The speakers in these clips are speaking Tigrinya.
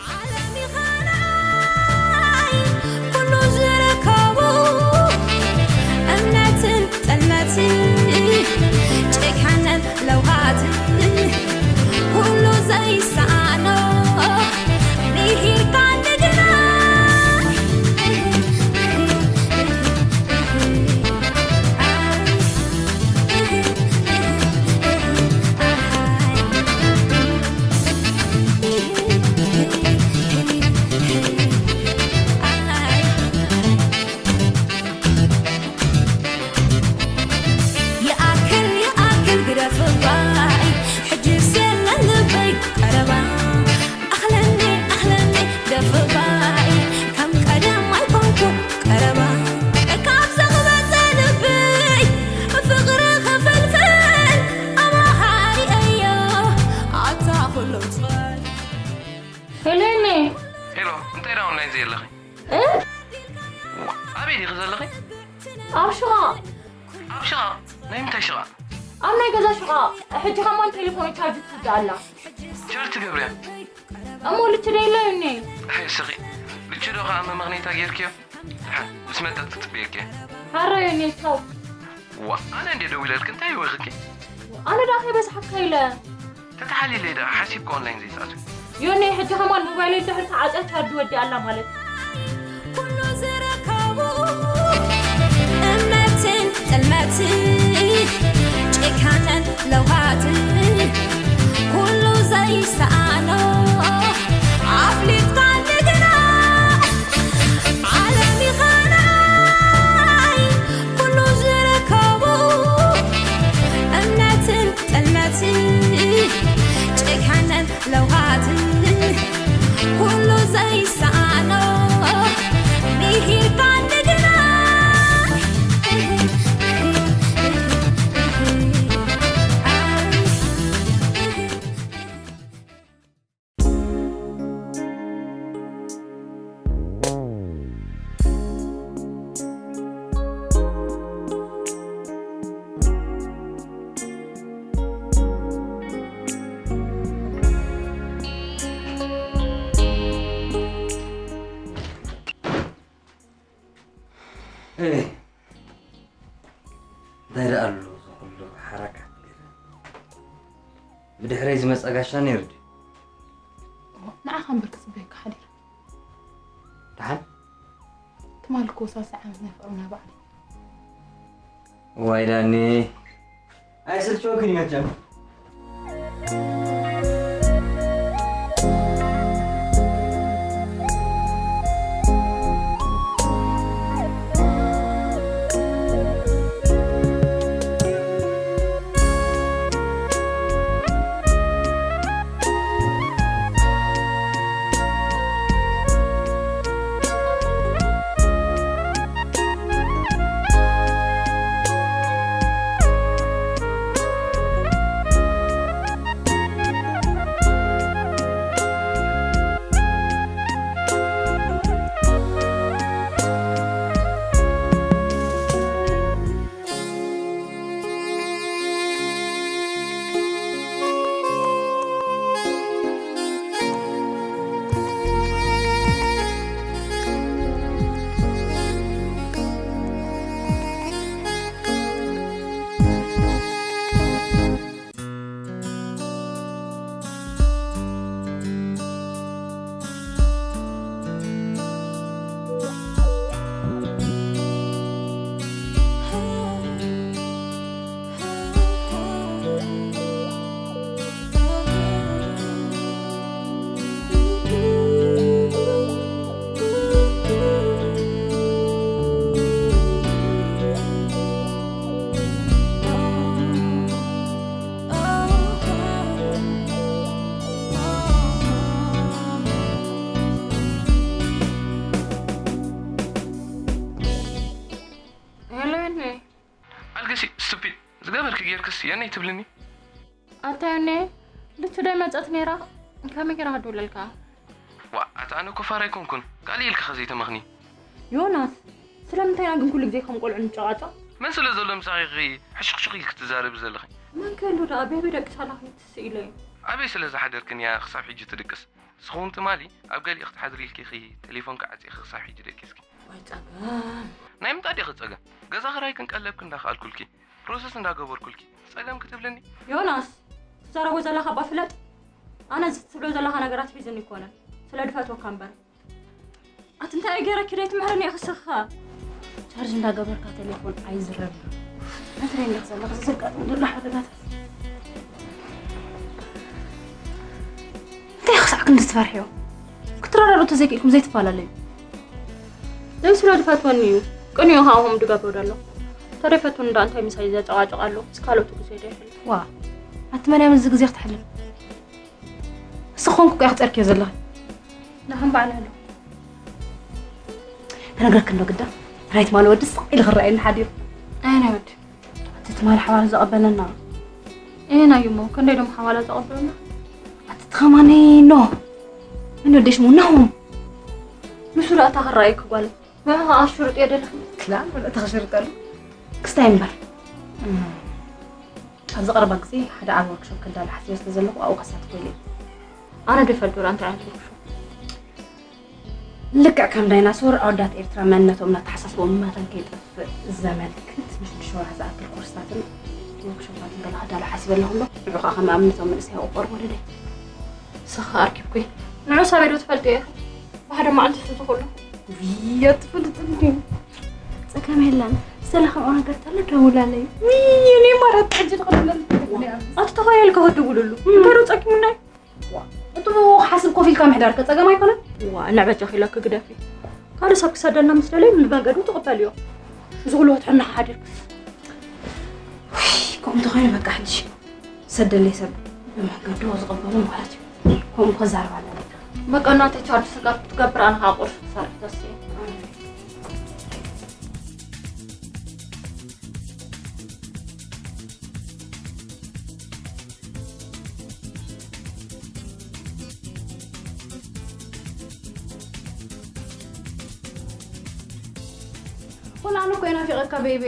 ዓለም ይኸናይ ኩሉ ዝርከቡ እምነትን ጥልመትን ጭካነን ለውሃትን ኩሉ ዘይሰኣኖ ምሂርካ ንግና ይኣክል ይኣክል ግደፍ እባይ ሕጂ ስለ ልበይ ቀረባ ኣኽለኒ ኣኽለኒ ግደፍ እባይ ከም ቀደም ኣይኮንኩ ቀረባ ካብ ዘኽበጠ ልበይ ፍቕሪ ክፍልፍል ኣማሃሪ እዮ ኣታ ኩሉ ትኽእል ሄሌኒ ሄሎ እንታይ ዳ ኦንላይን ዘየለኺ እ? ኣበይ ዲኺ ዘለኺ ኣብ ሽቓ ኣብ ሽቓ ናይ ምንታይ ሽቓ ኣብ ናይ ገዛ ሽቓ ሕጂ ከማን ቴሌፎን ቻርጅ ትውዳ ኣላ ቸር ትገብርያ እሞ ልቺ ደይላ እዩኒ ሕስኺ ልቺ ዶ ከዓ መመኽነይታ ጌርክዮ ድሓን ምስ መጠት ክትፅብየኪ ሓራዮኒ ቻው ዋ ኣነ እንዴ ደዊለልክ እንታይ ይወኽኪ ኣነ ዳ ከይበዝሓካ ኢለ ተተሓሊለይ ደኣ ሓሲብካ ኦንላይን ዘይሰኣቱ ዮኒ ሕጂ ከማን ሞባይለይ ድሕሪ ተዓፅያ ቻርጅ ወዲኣ ኣላ ማለት እዩ ኩሉ ዝረከቡ እምነትን ጥልመትን ጭካነን ለውሃትን ኩሉ ዘይሰኣኖ ኣፍሊጥካ ንግና ዓለም ይኸናይ ኩሉ ዝረከቡ እምነትን ጥልመትን ጭካነን ለውሃትን ኩሉ ዘይሰኣኖ ምሂርካ ንግና እይ፣ እንታይ ደኣ ኣሎ እዚ ኩሉ ሓረካት ገለ? ብድሕረይ ዝመጸ ጋሻ ነይሩ ድዩ? ንዓኻ እምበር ክጽበየካ ሓዲረ። ደሓን? ትማሊ እኮ ሳልሳይ ዓመት ናይ ፍቕርና በዓል እዩ። ዋይ ዳኒ፣ ኣይስልችወክን እዩ መቸም። ስየነይ ትብልኒ? ኣታ ዮኔ፣ ልቱ ዶ መጸት ነይራ? ከመይ ገይራ ክድውለልካ? ዋ፣ ኣታ ኣነ እኮ ፋራ ኣይኮንኩን። ካልእ ኢልኪ ከ ዘይተመኽኒ። ዮናስ፣ ስለምንታይ ኢና ግን ኩሉ ግዜ ከም ቆልዑ ንጨቓጨቕ? መን ስለ ዘሎ ምሳኺ ኢኺ ሕሹኽሹኽ ኢልኪ ትዛረቢ ዘለኺ? መን ክህሉ ደኣ ቤቢ ደቂሳ ኣላ ክትስእ ኢለ እየ። ኣበይ ስለ ዝሓደርክን እያ ክሳብ ሕጂ ትድቅስ? ንስኺ እውን ትማሊ ኣብ ገሊኡ ክትሓድሪ ኢልኪ ኢኺ ቴሌፎንኪ ዓጺኺ ክሳብ ሕጂ ደቂስኪ። ዋይ ጸገም። ናይ ምንታይ ዲኺ ጸገም? ገዛ ኽራይክን ቀለብክን እንዳኸኣልኩልኪ፣ ፕሮሰስ እንዳገበርኩልኪ ጸገም ክትብልኒ? ዮናስ፣ ትዛረቦ ዘለኻ እባ ፍለጥ። ኣነ እዚ ትብሎ ዘለኻ ነገራት ሒዙኒ ኣይኮነን፣ ስለ ድፈትወካ እምበር። ኣቲ እንታይ እዩ ገይረኪ ደይ ትምህርኒ ኢኺ ስኻ? ቻርጅ እንዳገበርካ ቴሌፎን ኣይዝረብን። እንታይ እንዲኽ ዘለኻ ዘጋጥም ዘሎ ሓደጋታት? እንታይ ክሳዕ ክንዲ ትፈርሕዮ? ክትረዳድኡ ተዘይክእልኩም ዘይትፈላለዩ። ደይ ስለ ድፈትወኒ እዩ። ቅንዮ ከዓ ሆም ድገብሮ ደሎ። ተደይ ፈትወኒ ደኣ እንታይ ምሳይ ዘጨቃጭቅ ኣሎ? ምስ ካልኦት ግዜ ዶ ይሕልፍ? ዋ፣ ኣቲ መን እያ ምስዚ ግዜ ክተሕልፍ? ንስኺ ኮንኩ እኮ ኢኺ ትጸርክዮ ዘለኺ። ንዓም በዓል ኣሎ። ከነግረኪ እንዶ ግዳ፣ ራይት ማል ወዲ ስቕ ኢሉ ክረኣየኒ ሓዲሩ። ኣየናይ ወዲ? እቲ ትማሊ ሓባር ዘቐበለና። ኤና እዩ እሞ፣ ክንደይ ደሞ ሓባላ ዘቐበሉና? ኣቲ ትኸማኒ ኖ። ምን ወደሽ ሙ ናሆም። ንሱ ደኣ እታ ክረኣየኪ ጓል። ንዑ ከዓ ሽሩጥ የደልኽን። ክላን ወላ እታ ክሽርጠሉ። ክስታይ እምበር። እም፣ ኣብዚ ቀረባ ግዜ ሓደ ዓቢ ወርክሾፕ ከዳሉ ሓሲበ ስለ ዘለኹ ኣብኡ ከሳትፎ ኢለ እየ። ኣነ ዶ ይፈልጥ ወላ እንታይ ዓይነት ወርክሾፕ? ልክዕ ከም ዳይናሶር ኣወዳት ኤርትራ መንነቶም እናተሓሳስቦም መታን ከይጠፍእ ዘመልክት ንሽዱሽተ ወርሒ ዝኣክል ኮርስታትን ወርክሾፓትን ገለ ከዳሉ ሓሲበ ኣለኹ እምበር ንዑ ከዓ ከም ኣብነቶም መንእሰይ ኣብኡ ክቐርቡ ወለደይ። ንስኺ ኣርኪብኩ እዩ። ንዑ ሳበይ ዶ ትፈልጥዮ ኢኺ? ብሓደ መዓልቲ ስለ ዝኾሉ። ውይ ኣትፈልጥን ድዩ? ጸገም የለን። ስለ ከምኡ ነገር ተሎ ደውላለይ። ውይ እኔ ማራት ሕጂ ትኸደለን። ኣቲ ተኸየልካ ክትድውልሉ። እንታይ ዶ ጸኪሙናይ? ዋ፣ እቱ ሓስብ ኮፍ ኢልካ ምሕዳር ከ ጸገም ኣይኮነን? ዋ፣ ንዕበጃ ኺላ ክግደፊ። ካልእ ሰብ ክሰደልና ምስ ደለየ ንመንገዱ ትቕበልዮ። እዚ ኩሉ ክትሕና ሓዲርክስ። ውይ፣ ከምኡ እንተኾይኑ በቃ ሕጂ ሰደለይ ሰብ ብመንገዱ ዝቕበሉ ማለት እዩ። ከምኡ ክዛረብ ኣለና። በቃ እናተይ ቻርጅ ስጋር ክትገብር ኣነ ከዓ ቁርሲ ክሰርሕ ተስየ። ወላ ኣነ እኮ እየ ናፊቐካ ቤቤ።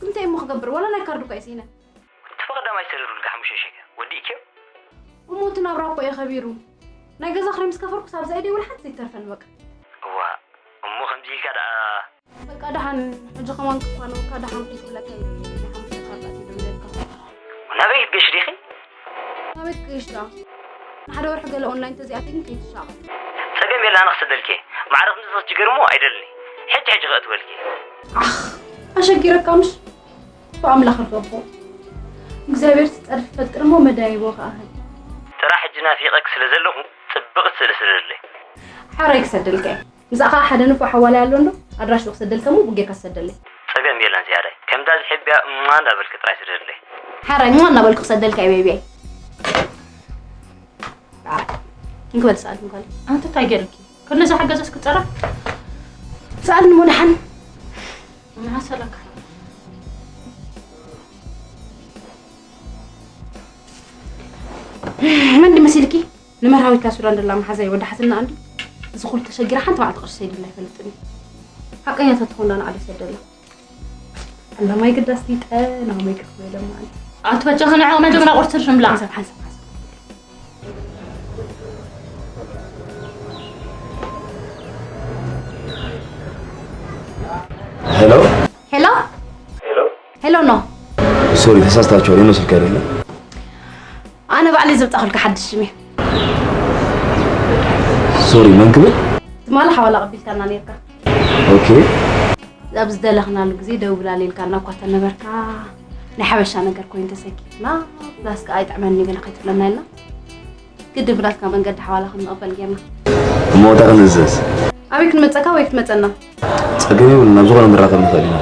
ግን እንታይ እሞ ክገብር? ወላ ናይ ካርድ እኳ እየ ስኢነ። እቲ ብቐዳማይ ዝተደርብልካ ሓሙሽተ ሽሕ ከ ወዲእክዮ? እሞ እቲ ናብራ እኮ እየ ከቢሩ። ናይ ገዛ ክራይ ምስ ከፈልኩ ሳብ ዘእደይ ወላ ሓንቲ ዘይተርፈኒ በቃ። እዋ፣ እሞ ከምዚ ኢልካ ደኣ በቃ ደሓን፣ ሕጂ ከማን ክፋነወካ ደሓን ኩን ክብለካ ኢለ እየ ናይ ሓሙሽተ ካርድ ኣትዩ ደውለልካ። ናበይ ክትገሺ ዲኺ? ናበይ ክገሽ ደኣ? ንሓደ ወርሒ ገለ ኦንላይን ተዘይኣትየ ግን ከይትሻቐል። ጸገም የለ ኣነ ክሰደልኪ እየ። ማዕረ ክንዲ ክትጅገሪ እሞ ኣይደልን እየ። ሕጂ ሕጂ ከእትወልኪ እየ። ዓኽ፣ ኣሸጊረካ ምሽ? ብኣምላኽ ርኸቦ። እግዚኣብሔር ዝጸርፍ ይፈጥር እሞ መዳይቦ ከኣ ህብ። ጥራሕ ሕጂ ናፊቐኪ ስለ ዘለኹ ጽብቕቲ ስእሊ ስደድለይ። ሓራይ ክሰደልካ እየ። ምስኣ ኸዓ ሓደ ንፉዕ ሓዋላይ ኣሎ እንዶ ኣድራሽኡ ክሰደልካ እሞ ብጌርካ ትሰደለይ። ጸገም የለን ዝያዳይ። ከምታ ዝሕብያ እማ እንዳበልኪ ጥራይ ስደድለይ። ሓራይ እማ እናበልኩ ክሰደልካ እየ ቤቢየይ። ሓራይ። እንክበል ሰኣል እንኳን። ኣንቲ እንታይ ገይርኪ? ክንደዛ ሓገዘስ ክጸራ? ሰኣል ንሞ ደሓን። መዓሰለካ። መን ድመሲልኪ? ንመርሃዊት እታ ሱዳን ደላ መሓዛይ ወዲ ሓስና ኣንዲ። እዚ ኩሉ ተሸጊራ ሓንቲ መዓልቲ ቅርሺ ሰይድላ ኣይፈልጥን እዩ። ሓቀኛ ተትኾን ዳና ዓደ ሰደላ። ኣለማይ ግዳስ ዲጠ ናመይ ክትበለ ማለት። ኣትበጃ ከነዓ መጀመርያ ቁርሲ ሽምላ። ሓንሳብ ሓንሳብ ሓንሳብ። ሄሎ ሄሎ ሄሎ ሄሎ ኖ። ሶሪ ተሳስታችኋል። የኖ ስልክ አይደለም። ኣነ ባዕለይ ዘብጣኸልካ ሓድሽ ሽም እዩ። ሶሪ መን ክብል? ትማሊ ሓዋላ ቀቢልካና ነርካ። ኦኬ። ኣብ ዝደለኽናሉ ግዜ ደውላለ ኢልካና እኳ ተነበርካ ናይ ሓበሻ ነገር ኮይኑ ተሰኪፍና ፕላስ ከኣ ኣይጥዕመኒ ገለ ከይትብለና ኢልና ግድን ብናትካ መንገዲ ሓዋላ ክንቕበል ጌርና። እሞ እንታይ ክንእዘዝ? ኣበይ ክንመጸካ ወይ ክትመጸና? ጸገም የብሉን፣ ናብ ዝኾነ ንራኸብ ንኽእል ኢና።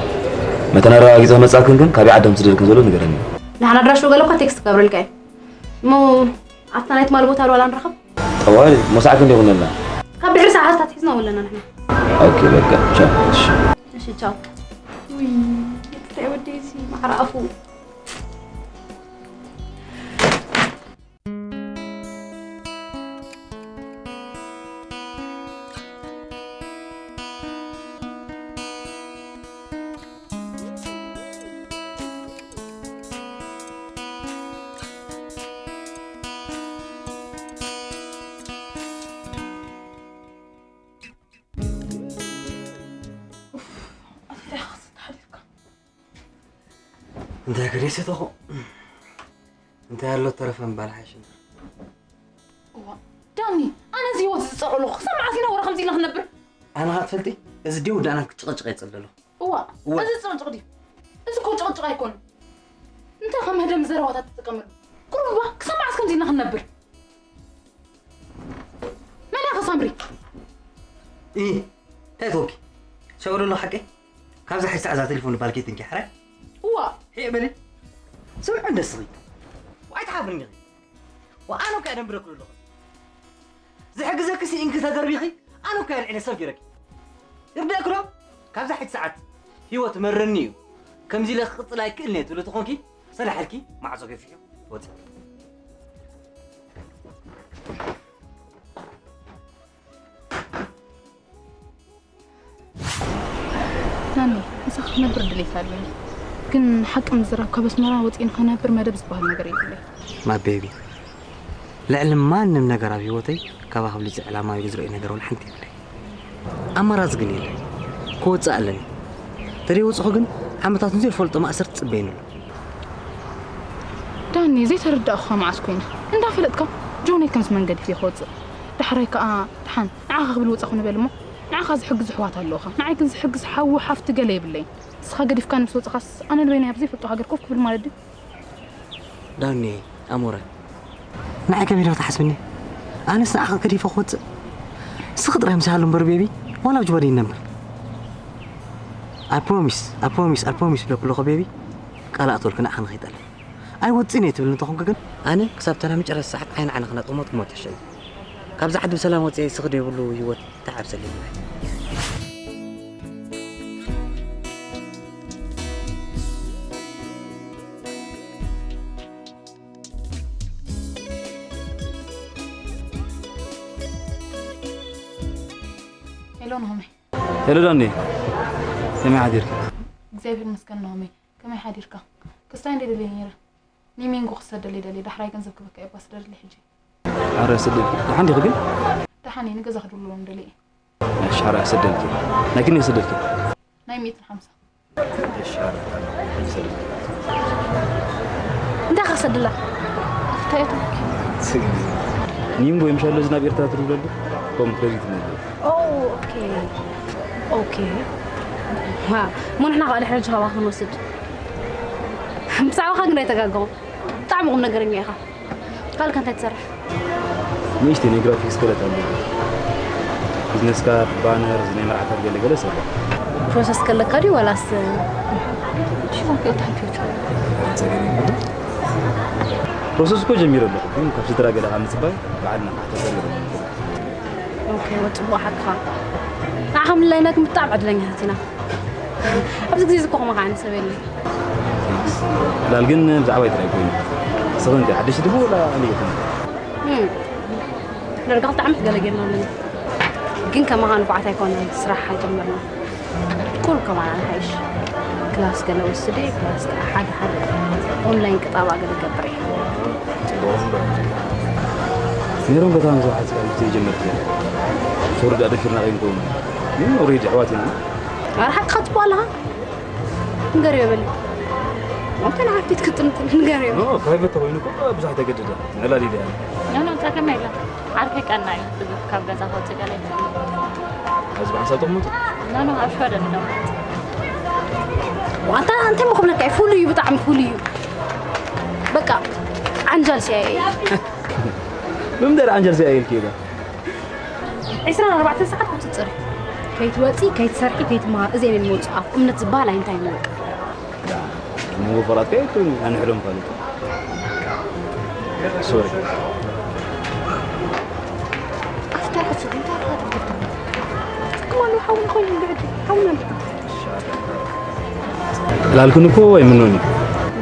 መተን ኣረጋጊጸ ክመጽኣክን ግን ካበይ ዓዲ ከም ዝደልክን ዘሎ ንገረኒ። ንሓን ኣድራሽኡ ገለ እኳ ቴክስት ክገብረልካ እየ። እሞ ኣብታ ናይ ትማሊ ቦታ ዶ ዋላ ንራኸብ? ጠዋሊ፣ ሞሳዕ ክንደይ ይኹነልና? ካብ ድሕሪ ሰዓት ኣትሒዝና ኣለና ንሕና። ኦኬ፣ በቃ፣ ቻው። እሺ። እሺ፣ ቻው። ውይ፣ እንታይ ወደይ እዚ ማዕረ ኣፉ። እንታይ ከደይ ሰተኹ እንታይ ኣሎ ተረፈ ምባል ሓይሽ እምበር። እዋ ዳኒ፣ ኣነ እዚ ህይወት ዝፀልኦ ኣለኹ። ክሳብ መዓስ ኢና ወረ ከምዚ ኢልና ክነብር? ኣነ ኸኣ ትፈልጢ እዚ ደው ዳእናት ክጭቐጭቕ እየ ዝፅሊ ዘለኹ። እዋ እዋ። እዚ ጭቕጭቕ ድዩ? እዚ እኮ ጭቕጭቕ ኣይኮነን። እንታይ ከም መህደሚ ዘረባታት ትጥቀመሉ? ቁሩብ እባ ክሳብ መዓስ ከምዚ ኢልና ክንነብር? መን ኢኻ ሳምሪ? ኢ እንታይ ትወኪ? ሸው ደሎ ሓቂ? ካብዛ ሕጂ ሰዓት እዛ ቴሌፎን ባልኬት እንኪ ሕራይ? እዋ ሄ በሊ። ስምዒ እንደ ስኺ። ዋይ ተሓፍርኒ ኢኺ። ወኣነ እኮ እየ ደንብረክሉ ኣለኹ። ዝሕግዘኪ ስኢንኪ ተደርቢኺ ኣነ እኮ እየ ልዕሊ ሰብ ገይረኪ። ይርዳእኪ ዶ? ካብዛ ሕጂ ሰዓት ህይወት መረኒ እዩ። ከምዚ ኢለ ክቕጽል ኣይክእልን እየ ትብሊ ተኾንኪ ሰላሕ ኢልኪ ማዕጾ ገፊሑ ወጺ። ናኒ፣ ምሳኻ ክነብር ድሌት ኣለኒ። ግን ሓቂ ምዝራብ ካብ ኣስመራ ወፂኡ ንኽነብር መደብ ዝበሃል ነገር የብለይ። My baby፣ ልዕሊ ማንም ነገር ኣብ ህይወተይ ካባኺ ኣብሊፀ ዕላማ ኢሉ ዝርእዮ ነገር እውን ሓንቲ የብለይ። ኣማራፂ ግን የለን። ክወፅእ ኣለኒ። ተደይወፅኹ ግን ዓመታት ንዘይፈልጦ ማእሰርቲ ትፅበይኒ ኣሎ። ዳኒ፣ ዘይተረዳእኹኻ መዓስ ኮይነ? እንዳፈለጥካ ጆነይ ከምዚ መንገዲ ፊ ክወፅእ። ዳሕራይ ከዓ ደሓን ንዓኻ ክብል ወፃኹ ንበል እሞ ንዓኻ ዝሕግዙ ኣሕዋት ኣለውኻ። ንዓይ ግን ዝሕግዝ ሓዊ ሓፍቲ ገለ የብለይን። ንስኻ ገዲፍካኒ ምስ ወፃኻስ ኣነ ንበይነይ ኣብ ዘይፈልጦ ሃገር ኮፍ ክብል ማለት ድዩ? ዳኒ ኣሞረ ንዓይ ከመይ ዶ ትሓስብኒ? ኣነስ ንዓኻ ገዲፈ ክወፅእ ንስኺ ጥራይ ምሳሉ እምበር ቤቢ ዋላ ኣብ ጅባደይ ነምበር። I promise I promise I promise ብለኩ ኣለኹ ቤቢ ቃል ኣእተወልኪ ንዓኻ ንኸይጠልም። ኣይወፅእን እየ ትብልኒ እንተኾንኪ ግን ኣነ ክሳብ ተራ መጨረስታ ሰዓት ዓይኒ ዓይኒ ክነጥሞ ትሞት ሕሸ እዩ። ካብዚ ዓዲ ብሰላም ወፅአ ስኽዶ የብሉ ህይወት ተዓብሰለይ። ሄሎ ናሆመይ። ሄሎ ዳኒ፣ ከመይ ሓዲርኪ? እግዚኣብሔር ይመስገን ናሆመይ፣ ከመይ ሓዲርካ? ክስታይ እንደ ደልየ ነይረ። ኒሚንጎ ክሰደለይ ደልየ፣ ዳሕራይ ገንዘብ ክበካ እየ ባስ ደርሊ ሕጂ። ኣረ ስደድ፣ ደሓን ዲኺ ግን? ደሓን እየ፣ ንገዛ ክድውልሎም ደልየ እየ። እሺ፣ ሓራ ሰደልኪ። ናይ ክንደይ ሰደልኪ? ናይ ሚእትን ሓምሳ። እሺ፣ ሓራ ሰደልኪ። እንታይ ከሰድላ? እንታይ እቶም? ኒምቦ የምሻሎ እዚ ናብ ኤርትራ ትድውለሉ? ኮም ክሬዲት ነበር። ኦ፣ ኦኬ። ኦኬ። ዋ፣ እሞ ንሕና ከዓ ድሕሪ ሕጂ ካባኻ ክንወስድ። ብዛዕባኻ ግን ኣይተጋገኹ። ብጣዕሚ ቁም ነገረኛ ኢኻ። ካልካ እንታይ ትሰርሕ? ንእሽተይ ናይ ግራፊክስ ክእለት ኣለኒ። ቢዝነስ ካርድ፣ ባነር፣ እዚ ናይ መርዓ ካርድ ገለ ገለ እሰርሕ። ፕሮሰስ ከለካ ድዩ ዋላስ? ፕሮሰስ እኮ ጀሚረ ኣለኹ፣ ግን ካብ ስድራ ገለ ካብ ምፅባይ ባዕልና ክሓተሰሉ። ኦኬ፣ ወ ጽቡቕ ሓቅኻ። ንዓኻ ምልላይና ግን ብጣዕሚ ዕድለኛታት ኢና። ኣብዚ ግዜ እዚ እኮ ከማኻ ዓይነት ሰብ የለን። ዕላል ግን ብዛዕባይ ጥራይ ኮይኑ። ንስኺ እንታይ ሓደሽቲ ድዩ ወላ ኣሊእኹም? እም፣ ዳርጋ ክልተ ዓመት ገለ ጌርና ኣለና። ግን ከማኻ ንፉዓት ኣይኮነን፣ ስራሕ ኣይጀመርና። ኩሉ ከማና ንሓይሽ። ክላስ ገለ ወስደ፣ ክላስ ከዓ ሓደ ሓደ ኦንላይን ቅጣባ ገለ ገብር እየ። ጽቡቕ እምበር። ነይሮም ከተማ ምስ ወሓዝካ ምስ ዘይጀመርክዮ። ሶሪ ደኣ ደፊርና ከይንከውን። ግን ኦሬዲ ኣሕዋት ኢና። ኧረ ሓቅኻ ትብሎ ኣለኻ። ንገርዮ በሊ። እንታይ ንዓርፊት ክትምጥን ንገርዮ። ኖ፣ ፕራይቬት ተኾይኑ እኮ ብዙሕ ተገደደ። ንዕላል ኢለ እያ። ኖ፣ ኖ፣ ጸገም የለን። ዓርኪ ቀና እዩ። ብዙሕ ካብ ገዛ ከውጽእ ገለ የለን። ኣብዚ ብሓንሳብ ተቐመጡ? ኖ፣ ኖ፣ ኣብ ሽዋ ደለ። ዋንታ እንታይ ምኹብለካ እዩ? ፍሉይ እዩ፣ ብጣዕሚ ፍሉይ እዩ። በቃ ዓንጃል ሲኣይኤ እዩ። ብምንታይ ደኣ ዓንጃል ሲኣይኤ ኢልኪ ኢለ? ዒስራን ኣርባዕተን ሰዓት ክትጽሪ። ከይትወጺ፣ ከይትሰርሒ፣ ከይትመሃሪ። እዚ እኔን መውጽእ ኣፍ እምነት ዝበሃል ኣይንታይ መውቅ። ዳ፣ ንጎ ፈላጥካ ይኮኑ፣ ኣንሕሎም ፋሉጥ። ሶሪ። ኣፍታ ሕስብ፣ እንታይ ኢኻ ትብሎ? ትክማሉ ሓውን ኮይኑ ልዕድ፣ ሓውን ኣሎ። ላልኩን እኮ ወይ ምኖኒ?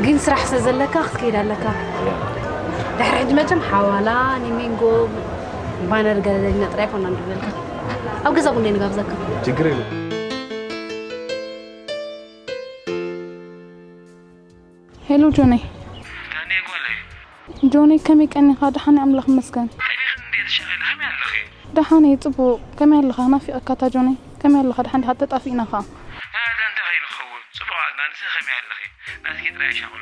ግን ስራሕ ስለ ዘለካ ክትከይድ ኣለካ። ድሕሪ ሕጂ መቸም ሓዋላ፣ ኒሚንጎ፣ ባነር ገለለኛ ጥራይ ኮና ንብለልካ። ኣብ ገዛ ቡን ንጋብዘካ። ችግር የለን። ሄሎ ጆነይ። ዳኒ ጓለይ። ጆነይ ከመይ ቀኒኻ? ደሓን ኣምላኽ ይመስገን። ቀኒኺ እንዴ ተሻቒለ ከመይ ኣለኺ? ደሓን እየ ጽቡቕ። ከመይ ኣለኻ? ናፊቐካ እታ ጆነይ። ከመይ ኣለኻ? ደሓን ዲኻ? ተጣፊእና ኸኣ። ኣታ እንታይ ኢሉ ክኸውን? ጽቡቕ ኣልና ንስኺ ከመይ ኣለኺ? ናትኪ ጥራይ ሻቕሎ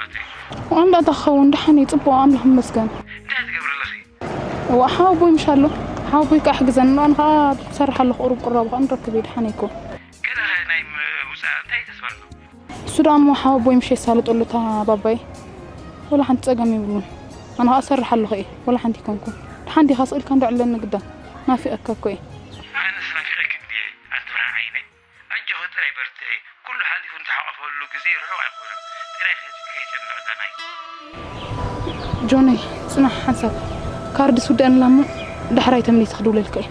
ኣምላኽ ክኸውን ደሓን እዩ፣ ጽቡቕ፣ ኣምላኽ ይመስገን። እንታይ ትገብሪ ኣለኺ? እዋ፣ ሓወቦይ ምሽ ኣሎ። ሓወቦይ ከዓ ሕግዘኒ፣ ንኣን ከዓ ትሰርሕ ኣለኹ፣ ቁሩብ ቁራብ ከዓ ንረክብ እዩ፣ ደሓን እኮ። ገለ ናይ ምውፃእ እንታይ ተስፋ ኣሎ? እሱ ደኣ እሞ ሓወቦይ ምሽ የሳልጠሉ እታ ባባይ። ወላ ሓንቲ ጸገም ይብሉን። ኣነ ከዓ እሰርሕ ኣለኹ እየ፣ ወላ ሓንቲ ይኮንኩን። ደሓን ዲኻ? ስኢልካ እንዶ ዕለኒ ግዳ። ናፊቐካ እኮ እየ። ኣነስ ናፊቐኪ እንድየ፣ ኣንቲ ብርሃን ዓይነይ። ኣጆኺ ጥራይ በርትዒ። ኩሉ ሓሊፉ ንትሓቆፈሉ ግዜ ርሑቕ ኣይኮነን። ጥራይ ከይጨንቕ ዳናይ። ጆነይ፣ ጽናሕ ሓንሳብ። ካርዲ ስውደአንላ እሞ ዳሕራይ ተመሊሰ ክድውለልካ እየ።